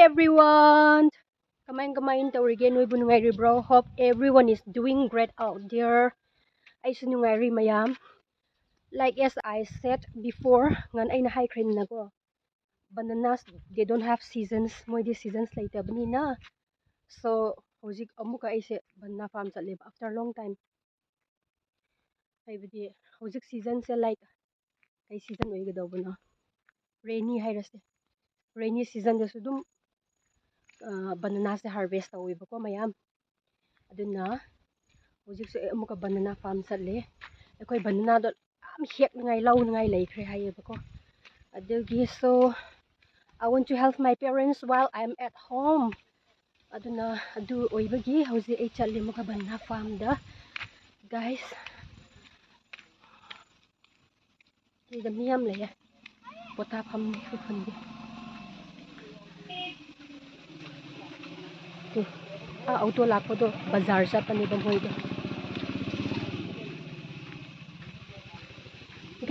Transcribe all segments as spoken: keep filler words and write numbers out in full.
Everyone, ꯀꯃꯥꯏ ꯀꯃꯥꯏꯅ ꯇꯧꯔꯤꯒꯦ? ꯅꯣꯏꯕꯨ ꯅꯨꯡꯉꯥꯏꯔꯤꯕ꯭ꯔꯣ? Hope everyone is doing great out there. ꯑꯩꯁꯨ ꯅꯨꯡꯉꯥꯏꯔꯤ ꯃꯌꯥꯝ. Like as I said before, ꯉꯟ ꯑꯩꯅ ꯍꯥꯏꯈ꯭ꯔꯦꯅꯀꯣ, bananas, they don't have seasons. ꯃꯣꯏꯗꯤ seasons ꯂꯩꯇꯕꯅꯤꯅ. So ꯍꯧꯖꯤꯛ ꯑꯃꯨꯛꯀ ꯑꯩꯁꯦ banana farm ꯆꯠꯂꯦꯕ, after long time. ꯍꯥꯏꯕꯗꯤ ꯍꯧꯖꯤꯛ seasonꯁꯦ, like, ꯀꯩ season ꯑꯣꯏꯒꯗꯧꯕꯅꯣ? Rainy ꯍꯥꯏꯔꯁꯦ. Rainy seasonꯗꯁꯨ ꯑꯗꯨꯝ, ꯑ, bananaꯁꯦ harvest ꯇꯧꯋꯦꯕꯀꯣ ꯃꯌꯥꯝ. ꯑꯗꯨꯅ ꯍꯧꯖꯤꯛꯁꯦ ꯑꯩ ꯑꯃꯨꯛꯀ banana farm ꯆꯠꯂꯦ. ꯑꯩꯈꯣꯏ bananaꯗꯣ ꯌꯥꯝ ꯍꯦꯛꯅꯤꯡꯉꯥꯏ, ꯂꯧꯅꯤꯡꯉꯥꯏ ꯂꯩꯈ꯭ꯔꯦ ꯍꯥꯏꯌꯦꯕꯀꯣ꯫ ꯑꯗꯨꯒꯤ, so, I want to help my parents while I'm at home. ꯑꯗꯨꯅ ꯑꯗꯨ ꯑꯣꯏꯕꯒꯤ ꯍꯧꯖꯤꯛ ꯑꯩ ꯆꯠꯂꯤ ꯑꯃꯨꯛꯀ banana farmꯗ, guys. ꯁꯤꯗ ꯃꯤ ꯌꯥꯝ ꯂꯩꯌꯦ, ꯄꯣꯊꯥꯐꯝ ꯈꯨꯟꯒꯤ꯫ ꯇꯨ, ꯑꯥ, auto ꯂꯥꯛꯄꯗꯣ ꯕꯖꯥꯔ ꯆꯠꯄꯅꯦꯕ ꯃꯣꯏꯗꯣ꯫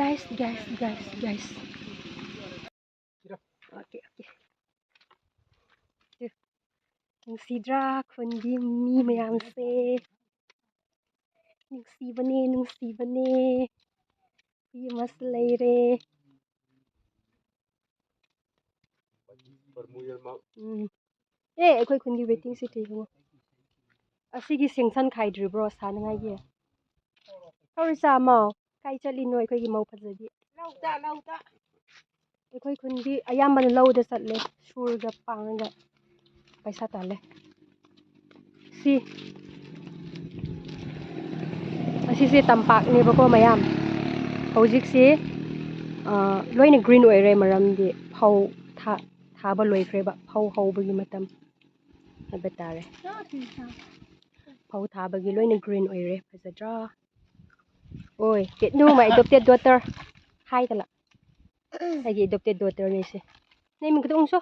Guys, guys, guys, guys. Okay, okay. ꯅꯨꯡꯁꯤꯗ꯭ꯔꯥ ꯈꯨꯟꯒꯤ ꯃꯤ ꯃꯌꯥꯝꯁꯦ? ꯅꯨꯡꯁꯤꯕꯅꯦ, ꯅꯨꯡꯁꯤꯕꯅꯦ꯫ ꯍꯨꯏ ꯑꯃꯁꯨ ꯂꯩꯔꯦ꯫ ꯎꯝ꯫ ꯑꯦ, ꯑꯩꯈꯣꯏ ꯈꯨꯟꯒꯤ waiting shed ꯌꯦꯡꯉꯣ꯫ ꯑꯁꯤꯒꯤ sanction ꯈꯥꯏꯗ꯭ꯔꯤꯕ꯭ꯔꯣ ꯁꯥꯅꯉꯥꯏꯒꯤ? ꯍꯧꯔꯁꯥ ꯃꯧ, ꯀꯥꯏ ꯆꯠꯂꯤꯅꯣ ꯑꯩꯈꯣꯏꯒꯤ ꯃꯧ ꯐꯖꯕꯤ? ꯂꯧꯗ, ꯂꯧꯗ꯫ ꯑꯩꯈꯣꯏ ꯈꯨꯟꯗꯤ ꯑꯌꯥꯝꯕꯅ ꯂꯧꯗ ꯆꯠꯂꯦ, ꯁꯨꯔꯒ ꯄꯥꯡꯉꯒ ꯄꯩꯁꯥ ꯇꯥꯜꯂꯦ꯫ ꯁꯤ, ꯑꯁꯤꯁꯦ ꯇꯝꯄꯥꯛꯅꯦꯕꯀꯣ ꯃꯌꯥꯝ꯫ ꯍꯧꯖꯤꯛꯁꯤ, ꯑ, ꯂꯣꯏꯅ green ꯑꯣꯏꯔꯦ, ꯃꯔꯝꯗꯤ ꯐꯧ ꯊꯥ-, ꯊꯥꯕ ꯂꯣꯏꯈ꯭ꯔꯦꯕ, ꯐꯧ ꯍꯧꯕꯒꯤ ꯃꯇꯝ ꯍꯥꯏꯕ ꯇꯥꯔꯦ꯫ ꯐꯧ ꯊꯥꯕꯒꯤ ꯂꯣꯏꯅ green ꯑꯣꯏꯔꯦ, ꯐꯖꯗ꯭ꯔꯥ? ꯑꯣꯏ, ꯀꯦꯠꯅꯨ, my adopted daughter꯫ Hi ꯇꯂ꯫ ꯑꯩꯒꯤ adopted daughterꯅꯦ ꯁꯦ꯫ ꯅꯪ ꯃꯤꯡ ꯈꯤꯇꯪ ꯎꯪꯁꯣ꯫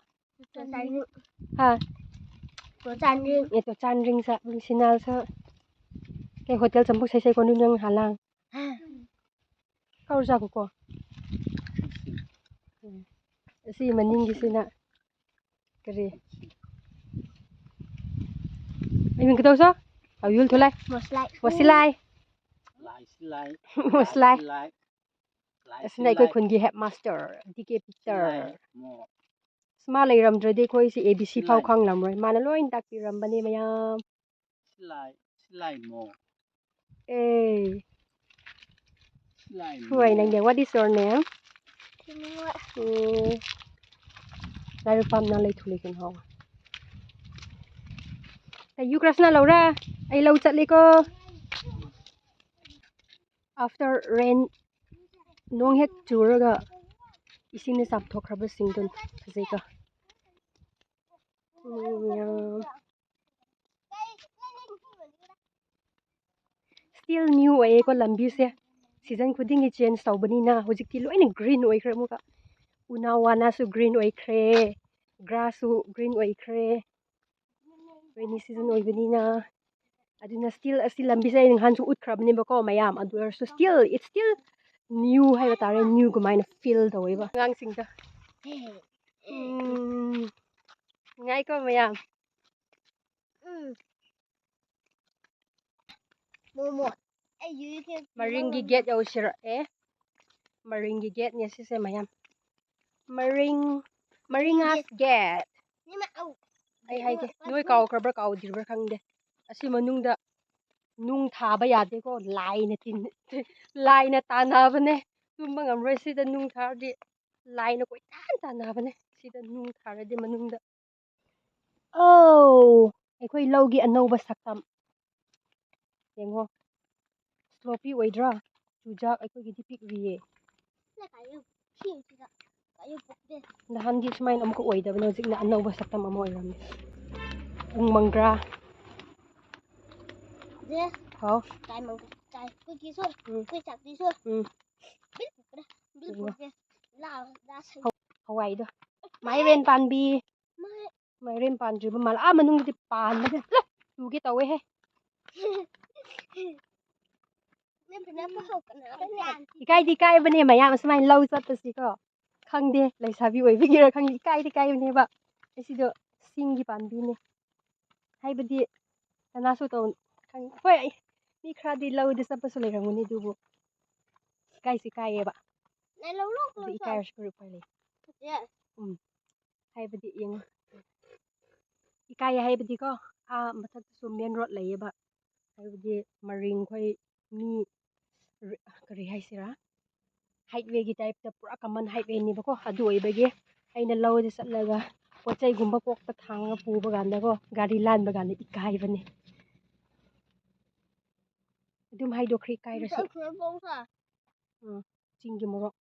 ꯍꯥ? ꯑꯦ, ꯇꯣ ꯆꯥꯟꯗ꯭ꯔꯤꯡ ꯁꯥ, ꯁꯤꯅꯥꯜ ꯁꯥ꯫ ꯀꯩ hotel ꯆꯝꯐꯨꯠ ꯁꯩꯁꯩ ꯀꯣ ꯅꯨꯡ ꯅꯪ ꯍꯥꯂꯥꯡ꯫ ꯀꯧꯔ ꯆꯥꯈꯣꯀꯣ꯫ ꯎꯝ꯫ ꯑꯁꯤ ꯃꯅꯤꯡꯒꯤꯁꯤꯅ ꯀꯔꯤ? ꯑꯩ ꯃꯤꯡ ꯀꯩꯗꯧꯁꯣ? ꯑꯧ, ꯌꯨꯜ ꯊꯨꯂꯥꯏ꯫ ꯃꯣꯁꯂꯥꯏ꯫ ꯃꯣꯁꯤꯂꯥꯏ꯫ ꯂꯥꯏ ꯁꯤ ꯂꯥꯏ꯫ ꯃꯣꯁꯂꯥꯏ꯫ ꯂꯥꯏ ꯁꯤ ꯂꯥꯏ꯫ ꯂꯥꯏ ꯑꯁꯤꯅ ꯁꯤ ꯑꯩꯈꯣꯏ ꯂꯥꯏ꯫ ꯈꯨꯟꯒꯤ head master, D K C ꯂꯥꯏ ꯄꯤꯇꯔ꯫ ꯃꯣ꯫ ꯑꯁ, ꯃꯥ ꯂꯩꯔꯝꯗ꯭ꯔꯗꯤ ꯑꯩꯈꯣꯏꯁꯦ ꯑꯦ ꯕꯤ ꯁꯤ ꯁꯤ ꯐꯥꯎ ꯂꯥꯏ꯫ ꯈꯪꯂꯝꯔꯣꯏ꯫ ꯃꯥꯅ ꯂꯣꯏꯅ ꯇꯥꯛꯄꯤꯔꯝꯕꯅꯦ ꯃꯌꯥꯝ꯫ ꯁꯤ ꯂꯥꯏ꯫ ꯁꯤ ꯂꯥꯏ ꯃꯣ꯫ ꯑꯦ꯫ ꯁꯤ ꯂꯥꯏ ꯃꯣ꯫ ꯍꯣꯏ, ꯅꯪꯗꯤ, what is your name? ꯊꯤꯃꯣ꯫ ꯎꯝ꯫ ꯂꯥꯏꯔꯤꯛ ꯄꯥꯝꯅ ꯂꯩꯊꯣꯛꯂꯦ ꯀꯩꯅꯣ꯫ ꯑꯩ ꯌꯨ ꯀ꯭ꯔꯁꯅ ꯂꯧꯔꯦ꯫ ꯑꯩ ꯂꯧ ꯆꯠꯂꯦꯀꯣ꯫ After rain, ꯅꯣꯡ ꯍꯦꯛ ꯆꯨꯔꯒ ꯏꯁꯤꯡꯅ ꯆꯥꯝꯊꯣꯛꯈ꯭ꯔꯕꯁꯤꯡꯗꯨ ꯐꯖꯩꯀꯣ꯫ ꯎꯝ, still new ꯑꯣꯏꯌꯦꯀꯣ ꯂꯝꯕꯤꯁꯦ꯫ Season ꯈꯨꯗꯤꯡꯒꯤ change ꯇꯧꯕꯅꯤꯅ ꯍꯧꯖꯤꯛꯇꯤ ꯂꯣꯏꯅ green ꯑꯣꯏꯈ꯭ꯔꯦ ꯑꯃꯨꯛꯀ꯫ ꯎꯅꯥ ꯋꯥꯅꯥꯁꯨ green ꯑꯣꯏꯈ꯭ꯔꯦ, grassꯁꯨ green ꯑꯣꯏꯈ꯭ꯔꯦ꯫ Rainy season ꯑꯣꯏꯕꯅꯤꯅ꯫ ꯑꯗꯨꯅ still ꯑꯁꯤ ꯂꯝꯕꯤꯁꯦ ꯑꯩ ꯅꯍꯥꯟꯁꯨ ꯎꯠꯈ꯭ꯔꯕꯅꯦꯕꯀꯣ ꯃꯌꯥꯝ, ꯑꯗꯨ ꯑꯣꯏꯔꯁꯨ still, it's still new ꯍꯥꯏꯕ ꯇꯥꯔꯦ, new ꯀꯃꯥꯏꯅ feel ꯇꯧꯋꯦꯕ ꯑꯉꯥꯡꯁꯤꯡꯗ꯫ ꯎꯝ, ꯅꯨꯡꯉꯥꯏꯀꯣ ꯃꯌꯥꯝ? ꯎꯝ꯫ ꯃꯣꯃꯣ, ꯑꯩ ꯌꯨ ꯀꯦ ꯃꯔꯤꯡꯒꯤ ꯒꯦꯠ ꯌꯧꯁꯤꯔꯛꯑꯦ꯫ ꯃꯔꯤꯡꯒꯤ ꯒꯦꯠꯅꯦ ꯁꯤꯁꯦ ꯃꯌꯥꯝ꯫ ꯃꯔꯤꯡ, ꯃꯔꯤꯡ ꯒꯦꯠ꯫ ꯒꯦꯠ꯫ ꯅꯤꯃ, ꯑꯧ꯫ ꯑꯩ ꯍꯥꯏꯒꯦ, ꯅꯣꯏ ꯀꯥꯎꯈ꯭ꯔꯕ꯭ꯔꯥ ꯀꯥꯎꯗ꯭ꯔꯤꯕ꯭ꯔꯥ ꯈꯪꯗꯦ꯫ ꯑꯁꯤ ꯃꯅꯨꯡꯗ ꯅꯨꯡ ꯊꯥꯕ ꯌꯥꯗꯦꯀꯣ, ꯂꯥꯏꯅ ꯇꯤꯟ-, ꯂꯥꯏꯅ ꯇꯥꯟꯅꯕꯅꯦ꯫ ꯇꯨꯝꯕ ꯉꯝꯔꯣꯏ ꯁꯤꯗ ꯅꯨꯡ ꯊꯥꯔꯗꯤ꯫ ꯂꯥꯏꯅ ꯀꯣꯏꯇꯥꯟ ꯇꯥꯟꯅꯕꯅꯦ ꯁꯤꯗ ꯅꯨꯡ ꯊꯥꯔꯗꯤ ꯃꯅꯨꯡꯗ꯫ ꯑꯧ, ꯑꯩꯈꯣꯏ ꯂꯧꯒꯤ ꯑꯅꯧꯕ ꯁꯛꯇꯝ꯫ ꯌꯦꯡꯉꯣ, ꯁ꯭ꯂꯣꯄꯤ ꯑꯣꯏꯗ꯭ꯔꯥ? ꯆꯨꯖꯥꯛ ꯑꯩꯈꯣꯏꯒꯤꯗꯤ ꯄꯤꯛꯔꯤꯌꯦ꯫ ꯅꯍꯥꯟꯗꯤ ꯁꯨꯃꯥꯏꯅ ꯑꯃꯨꯛꯀ ꯑꯣꯏꯗꯕꯅꯦ, ꯍꯧꯖꯤꯛꯅ ꯑꯅꯧꯕ ꯁꯛꯇꯝ ꯑꯃ ꯑꯣꯏꯔꯝꯃꯦ꯫ ꯎꯃꯪꯒ꯭ꯔꯥ꯫ ꯍꯥꯎ꯫ ꯎꯝ꯫ ꯎꯝ꯫ ꯍꯋꯥꯏꯗꯣ꯫ ꯃꯥꯏꯔꯦꯟ ꯄꯥꯟꯕꯤ꯫ ꯃꯥꯏꯔꯦꯟ ꯄꯥꯟꯗ꯭ꯔꯤꯕ ꯃꯥꯜꯂꯦ꯫ ꯑꯥ, ꯃꯅꯨꯡꯗꯗꯤ ꯄꯥꯟꯕꯅꯦ꯫ ꯂꯥ, ꯇꯨꯒꯦ ꯇꯧꯋꯦꯍꯦ꯫ ꯏꯀꯥꯏꯗꯤ ꯏꯀꯥꯏꯕꯅꯦ ꯃꯌꯥꯝ ꯑꯁꯨꯃꯥꯏꯅ ꯂꯧ ꯆꯠꯄꯁꯤꯀꯣ꯫ ꯈꯪꯗꯦ, ꯂꯩꯁꯥꯕꯤ ꯑꯣꯏꯕꯒꯤꯔ ꯈꯪꯗꯦ, ꯏꯀꯥꯏꯗꯤ ꯏꯀꯥꯏꯕꯅꯦꯕ꯫ ꯑꯁꯤꯗꯣ ꯁꯤꯡꯒꯤ ꯄꯥꯝꯕꯤꯅꯦ꯫ ꯍꯥꯏꯕꯗꯤ ꯀꯅꯥꯁꯨ ꯇꯧ-, ꯈꯪ-, ꯍꯣꯏ, ꯑꯩ, ꯃꯤ ꯈꯔꯗꯤ ꯂꯧꯗ ꯆꯠꯄꯁꯨ ꯂꯩꯔꯝꯒꯅꯤ, ꯑꯗꯨꯕꯨ ꯏꯀꯥꯏꯁꯤ ꯏꯀꯥꯏꯌꯦꯕ꯫ ꯑꯗꯨ ꯏꯀꯥꯏꯔꯁꯨ ꯀꯔꯤ ꯎꯄꯥꯏ ꯂꯩ? ꯎꯝ꯫ ꯍꯥꯏꯕꯗꯤ ꯌꯦꯡꯉꯣ꯫ ꯏꯀꯥꯏꯌꯦ ꯍꯥꯏꯕꯗꯤꯀꯣ, ꯑꯥ ꯃꯊꯛꯇꯁꯨ main road ꯂꯩꯌꯦꯕ꯫ ꯍꯥꯏꯕꯗꯤ ꯃꯔꯤꯡꯈꯣꯏ ꯃꯤ ꯔ-, ꯀꯔꯤ ꯍꯥꯏꯁꯤꯔꯥ? Highwayꯒꯤ typeꯇ ꯄꯨꯔꯥ common highwayꯅꯦꯕꯀꯣ꯫ ꯑꯗꯨ ꯑꯣꯏꯕꯒꯤ ꯑꯩꯅ ꯂꯧꯗ ꯆꯠꯂꯒ ꯄꯣꯠ ꯆꯩꯒꯨꯝꯕ ꯀꯣꯛꯄ ꯊꯥꯡꯉꯒ ꯄꯨꯕ ꯀꯥꯟꯗꯀꯣ, ꯒꯥꯔꯤ ꯂꯥꯟꯕ ꯀꯥꯟꯗ ꯏꯀꯥꯏꯕꯅꯦ꯫ ꯑꯗꯨꯝ ꯍꯥꯏꯗꯣꯛꯈ꯭ꯔꯦ, ꯏꯀꯥꯏꯔꯁꯨ꯫ ꯎꯝ, ꯆꯤꯡꯒꯤ ꯃꯣꯔꯣꯛ꯫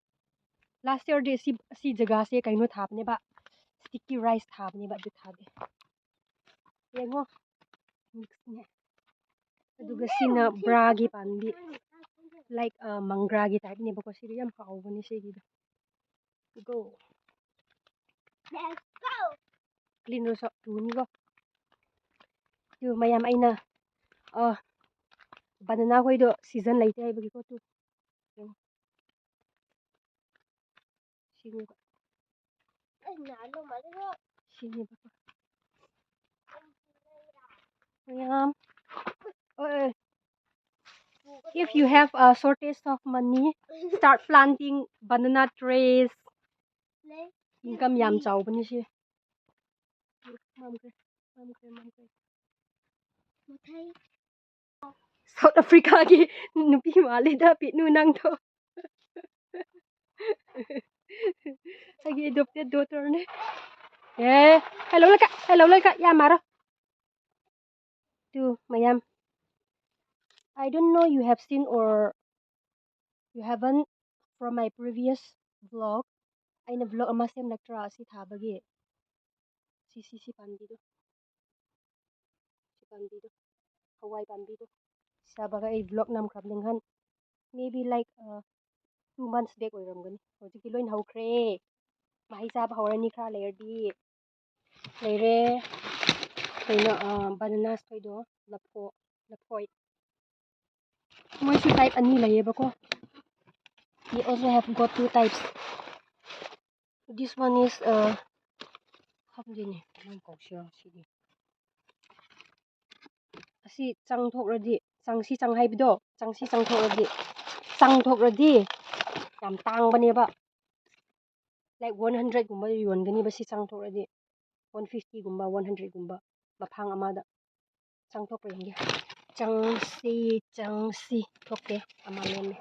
Last yearꯗꯤ ꯑꯁꯤ, ꯑꯁꯤ ꯖꯒꯥꯁꯦ ꯀꯩꯅꯣ ꯊꯥꯕꯅꯦꯕ, sticky rice ꯊꯥꯕꯅꯦꯕ, ꯑꯗꯨ ꯊꯥꯗꯦ꯫ ꯌꯦꯡꯉꯣ, mixꯅꯦ꯫ ꯑꯗꯨꯒ ꯁꯤꯅ ꯕ꯭ꯔꯥꯒꯤ ꯄꯥꯝꯕꯤ, like, ꯑ, ꯃꯪꯒ꯭ꯔꯥꯒꯤ typeꯅꯦꯕꯀꯣ꯫ ꯁꯤꯗꯤ ꯌꯥꯝ ꯍꯥꯎꯕꯅꯦ ꯁꯤꯒꯤꯗꯣ꯫ Go꯫ Clean ꯔꯣꯁ ꯇꯨꯅꯤꯀꯣ꯫ ꯇꯨ ꯃꯌꯥꯝ ꯑꯩꯅ, ꯑ, banana ꯈꯣꯏꯗꯣ season ꯂꯩꯇꯦ ꯍꯥꯏꯕꯒꯤꯀꯣ, ꯇꯨ꯫ ꯁꯤꯅꯦꯕ꯫ ꯁꯤꯅꯦꯕꯀꯣ꯫ ꯃꯌꯥꯝ꯫ ꯍꯣꯏ, ꯍꯣꯏ꯫ If you have a shortage of money, start planting banana trees. Income ꯌꯥꯝ ꯆꯥꯎꯕꯅꯤ ꯁꯤ꯫ ꯃꯝꯈ꯭ꯔꯦ, ꯃꯝꯈ꯭ꯔꯦ, ꯃꯝꯈ꯭ꯔꯦ꯫ South Africaꯒꯤ ꯅꯨꯄꯤ ꯃꯥꯜꯂꯦꯗ, ꯄꯤꯅꯨ ꯅꯪꯗꯣ꯫ ꯑꯩꯒꯤ adopted daughterꯅꯦ꯫ ꯑꯦ, hello ꯂꯩꯀꯥ, hello ꯂꯩꯀꯥ, ꯌꯥꯝ ꯃꯥꯔꯣ꯫ ꯇꯨ, ꯃꯌꯥꯝ꯫ I don't know you have seen or you haven't from my previous vlog. ꯑꯩꯅ vlog ꯑꯃ ꯁꯦꯝꯂꯛꯇ꯭ꯔꯥ ꯑꯁꯤ ꯊꯥꯕꯒꯤ? ꯁꯤ, ꯁꯤ, ꯁꯤ ꯄꯥꯝꯕꯤꯗꯣ꯫ ꯁꯤ ꯄꯥꯝꯕꯤꯗꯣ꯫ ꯍꯋꯥꯏ ꯄꯥꯝꯕꯤꯗꯣ꯫ ꯁꯥꯕꯒ ꯑꯩ vlog ꯅꯝꯈ꯭ꯔꯕꯅꯤ ꯉꯍꯥꯟ꯫ Maybe like, uh, two months back ꯑꯣꯏꯔꯝꯒꯅꯤ꯫ ꯍꯧꯖꯤꯛꯇꯤ ꯂꯣꯏꯅ ꯍꯧꯈ꯭ꯔꯦ꯫ ꯃꯍꯩ ꯆꯥꯕ ꯍꯧꯔꯅꯤ ꯈꯔ ꯂꯩꯔꯗꯤ꯫ ꯂꯩꯔꯦ꯫ ꯀꯩꯅꯣ, ꯑ, bananas ꯈꯣꯏꯗꯣ, ꯂꯐꯣ-, ꯂꯐꯣꯏ꯫ ꯃꯣꯏꯁꯨ type ꯑꯅꯤ ꯂꯩꯌꯦꯕꯀꯣ꯫ We also have got two types. This one is, uh, ꯈꯪꯗꯦꯅꯦ, ꯀꯃꯥꯏꯅ ꯀꯧꯁꯤꯔꯣ ꯁꯤꯗꯤ꯫ ꯑꯁꯤ ꯆꯪꯊꯣꯛꯔꯗꯤ, ꯆꯪꯁꯤ ꯆꯪ ꯍꯥꯏꯕꯗꯣ, ꯆꯪꯁꯤ ꯆꯪꯊꯣꯛꯔꯗꯤ, ꯆꯪꯊꯣꯛꯔꯗꯤ ꯌꯥꯝ ꯇꯥꯡꯕꯅꯦꯕ꯫ Like, one hundred ꯒꯨꯝꯕ ꯌꯣꯟꯒꯅꯤꯕ ꯁꯤ ꯆꯪꯊꯣꯛꯔꯗꯤ, one fifty ꯒꯨꯝꯕ, one hundred ꯒꯨꯝꯕ ꯃꯐꯥꯡ ꯑꯃꯗ꯫ ꯆꯪꯊꯣꯛꯄ ꯌꯦꯡꯒꯦ꯫ ꯆꯪꯁꯤ, ꯆꯪꯁꯤ꯫ ꯊꯣꯛꯇꯦ, ꯑꯃ ꯂꯦꯝꯃꯦ꯫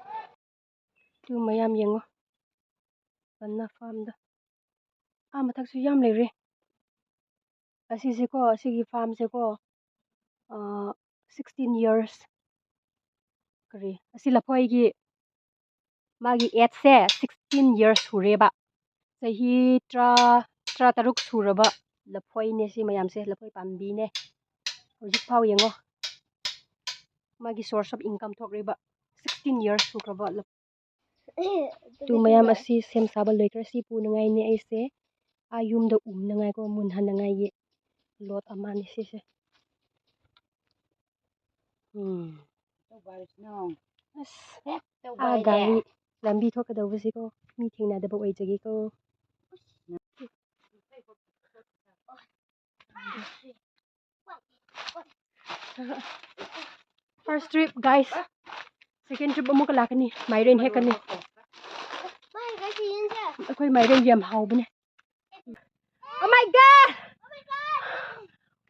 ꯑꯗꯨ ꯃꯌꯥꯝ ꯌꯦꯡꯉꯣ, ꯕꯅꯥꯅꯥ ꯐꯥꯔꯝꯗ꯫ ꯑꯥ ꯃꯊꯛꯁꯨ ꯌꯥꯝ ꯂꯩꯔꯦ꯫ ꯑꯁꯤꯁꯦꯀꯣ, ꯑꯁꯤꯒꯤ ꯐꯥꯔꯝꯁꯦꯀꯣ, ꯑꯥ, sixteen years, ꯀꯔꯤ, ꯑꯁꯤ ꯂꯐꯣꯏꯒꯤ ꯃꯥꯒꯤ age ꯁꯦ sixteen years ꯁꯨꯔꯦꯕ꯫ ꯆꯍꯤ ꯇꯔꯥ, ꯇꯔꯥꯇꯔꯨꯛ ꯁꯨꯔꯕ ꯂꯐꯣꯏꯅꯦ ꯁꯤ ꯃꯌꯥꯝꯁꯦ, ꯂꯐꯣꯏ ꯄꯥꯝꯕꯤꯅꯦ꯫ ꯍꯧꯖꯤꯛ ꯐꯥꯎ ꯌꯦꯡꯉꯣ, ꯃꯥꯒꯤ source of income ꯊꯣꯛꯂꯤꯕ, sixteen years ꯁꯨꯈ꯭ꯔꯕ ꯂꯐ-, ꯑꯗꯨ ꯃꯌꯥꯝ ꯑꯁꯤ ꯁꯦꯝ ꯁꯥꯕ ꯂꯣꯏꯈ꯭ꯔꯦ꯫ ꯁꯤ ꯄꯨꯅꯉꯥꯏꯅꯦ ꯑꯩꯁꯦ ꯑꯥ ꯌꯨꯝꯗ ꯎꯝꯅꯉꯥꯏꯀꯣ, ꯃꯨꯟꯍꯟꯅꯉꯥꯏꯒꯤ load ꯑꯃꯅꯤ ꯁꯤꯁꯦ꯫ ꯎꯝ꯫ ꯑꯁ, ꯑꯥ ꯒꯥꯔꯤ ꯂꯝꯕꯤ ꯊꯣꯛꯀꯗꯧꯕꯁꯤꯀꯣ, ꯃꯤ ꯊꯦꯡꯅꯗꯕ ꯑꯣꯏꯖꯒꯦꯀꯣ꯫ First trip, guys. Second trip ꯑꯃꯨꯛꯀ ꯂꯥꯛꯀꯅꯤ, ꯃꯥꯏꯔꯦꯟ ꯍꯦꯛꯀꯅꯤ꯫ ꯑꯩꯈꯣꯏ ꯃꯥꯏꯔꯦꯟ ꯌꯥꯝ ꯍꯥꯎꯕꯅꯦ꯫ Oh my God!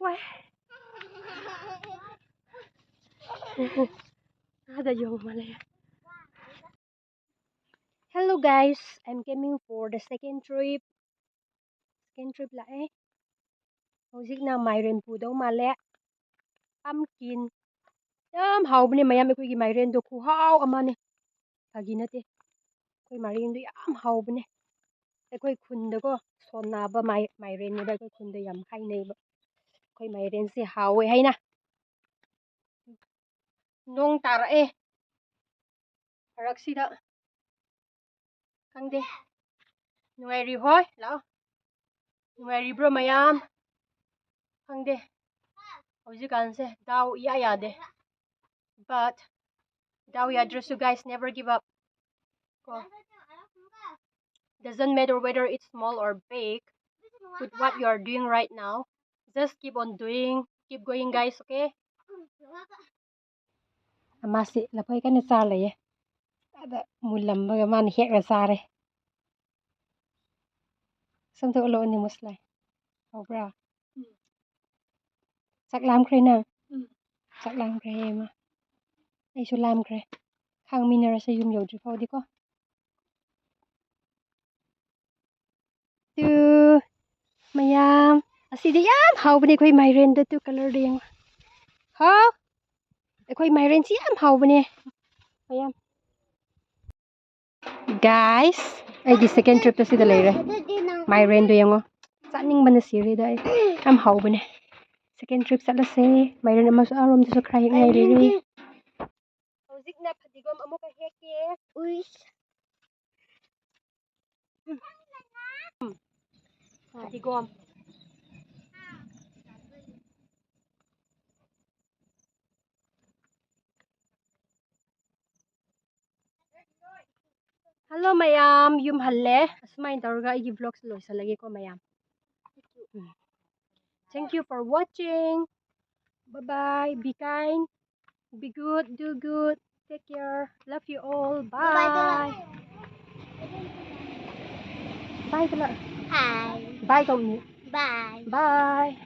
ꯋꯥꯏ꯫ ꯑꯥꯗ ꯌꯣꯡ ꯑꯃ ꯂꯩꯌꯦ꯫ Hello guys, I'm coming for the second trip. Second trip ꯂꯥꯛꯑꯦ꯫ ꯍꯧꯖꯤꯛꯅ ꯃꯥꯏꯔꯦꯟ ꯄꯨꯗꯧ ꯃꯥꯜꯂꯦ꯫ Pumpkin꯫ ꯌꯥꯝ ꯍꯥꯎꯕꯅꯦ ꯃꯌꯥꯝ, ꯑꯩꯈꯣꯏꯒꯤ ꯃꯥꯏꯔꯦꯟꯗꯣ ꯈꯨꯍꯥꯎ ꯑꯃꯅꯦ꯫ ꯐꯥꯒꯤ ꯅꯠꯇꯦ꯫ ꯑꯩꯈꯣꯏ ꯃꯥꯏꯔꯦꯟꯗꯣ ꯌꯥꯝ ꯍꯥꯎꯕꯅꯦ꯫ ꯑꯩꯈꯣꯏ ꯈꯨꯟꯗꯀꯣ ꯁꯣꯟꯅꯕ ꯃꯥꯏ-, ꯃꯥꯏꯔꯦꯟꯅꯦꯕ, ꯑꯩꯈꯣꯏ ꯈꯨꯟꯗ ꯌꯥꯝ ꯍꯥꯏꯅꯩꯕ꯫ ꯑꯩꯈꯣꯏ ꯃꯥꯏꯔꯦꯟꯁꯦ ꯍꯥꯎꯋꯦ ꯍꯥꯏꯅ꯫ ꯅꯣꯡ ꯇꯥꯔꯛꯑꯦ ꯃꯔꯛꯁꯤꯗ꯫ ꯈꯪꯗꯦ꯫ ꯅꯨꯡꯉꯥꯏꯔꯤ ꯍꯣꯏ? ꯂꯥꯛꯑꯣ꯫ ꯅꯨꯡꯉꯥꯏꯔꯤꯕ꯭ꯔꯣ ꯃꯌꯥꯝ? ꯈꯪꯗꯦ꯫ ꯍꯧꯖꯤꯛꯀꯥꯟꯁꯦ ꯗꯥꯎ ꯏꯌꯥ ꯌꯥꯗꯦ꯫ But ꯗꯥꯎ ꯌꯥꯗ꯭ꯔꯁꯨ, guys, never give up. ꯀꯣ? Doesn't matter whether it's small or big. with what you are doing right now. Just keep on doing, keep going, guys, okay? ꯃꯥꯁꯤ ꯂꯐꯣꯏ ꯀꯟꯅ ꯆꯥꯔ ꯂꯩꯌꯦ꯫ ꯑꯗ ꯃꯨꯜꯂꯝꯕꯒ ꯃꯥꯅ ꯍꯦꯛꯂ ꯆꯥꯔꯦ꯫ ꯁꯣꯝꯗ ꯎꯠꯂꯛꯑꯣꯅꯦ, ꯃꯨꯁꯂꯥꯏ꯫ ꯍꯥꯎꯕ꯭ꯔꯥ? ꯎꯝ꯫ ꯆꯥꯛ ꯂꯥꯝꯈ꯭ꯔꯦ ꯅꯪ? ꯎꯝ꯫ ꯆꯥꯛ ꯂꯥꯝꯈ꯭ꯔꯦ ꯍꯥꯏꯌꯦ ꯃꯥ꯫ ꯑꯩꯁꯨ ꯂꯥꯝꯈ꯭ꯔꯦ꯫ ꯈꯥꯡꯃꯤꯟꯅꯔꯁꯦ ꯌꯨꯝ ꯌꯧꯗ꯭ꯔꯤ ꯐꯥꯎꯗꯤꯀꯣ꯫ ꯇꯨ, ꯃꯌꯥꯝ, ꯑꯁꯤꯗꯤ ꯌꯥꯝ ꯍꯥꯎꯕꯅꯦ ꯑꯩꯈꯣꯏ ꯃꯥꯏꯔꯦꯟꯗ꯫ ꯇꯨ, colourꯗ ꯌꯦꯡꯉꯣ꯫ ꯍꯥꯎ? ꯑꯩꯈꯣꯏ ꯃꯥꯏꯔꯦꯟꯁꯤ ꯌꯥꯝ ꯍꯥꯎꯕꯅꯦ꯫ ꯃꯌꯥꯝ꯫ Guys, ꯑꯩꯒꯤ second tripꯇ ꯁꯤꯗ ꯂꯩꯔꯦ꯫ ꯃꯥꯏꯔꯦꯟꯗꯣ ꯌꯦꯡꯉꯣ꯫ ꯆꯥꯅꯤꯡꯕꯅ ꯁꯤꯔꯦꯗ ꯑꯩ꯫ ꯌꯥꯝ ꯍꯥꯎꯕꯅꯦ꯫ Second trip ꯆꯠꯂꯁꯦ꯫ ꯃꯥꯏꯔꯦꯟ ꯑꯃꯁꯨ ꯑꯥꯔꯣꯝꯗꯁꯨ ꯈꯔ ꯍꯦꯛꯅꯤꯡꯉꯥꯏ ꯂꯩꯔꯦ꯫ ꯍꯧꯖꯤꯛꯅ ꯐꯗꯤꯒꯣꯝ ꯑꯃꯨꯛꯀ ꯍꯦꯛꯀꯦ꯫ ꯎꯏꯁ꯫ ꯐꯗꯤꯒꯣꯝ꯫ Hello ꯃꯌꯥꯝ, ꯌꯨꯝ ꯍꯜꯂꯦ꯫ ꯑꯁꯨꯃꯥꯏꯅ ꯇꯧꯔꯒ ꯑꯩꯒꯤ vlogꯁꯦ ꯂꯣꯏꯁꯤꯜꯂꯒꯦꯀꯣ ꯃꯌꯥꯝ꯫ ꯎꯝ꯫ Thank you for watching. Bye bye. Be kind. Be good. Do good. Take care. Love you all. Bye. Bye. Bye. Bye. Bye. Bye. Bye.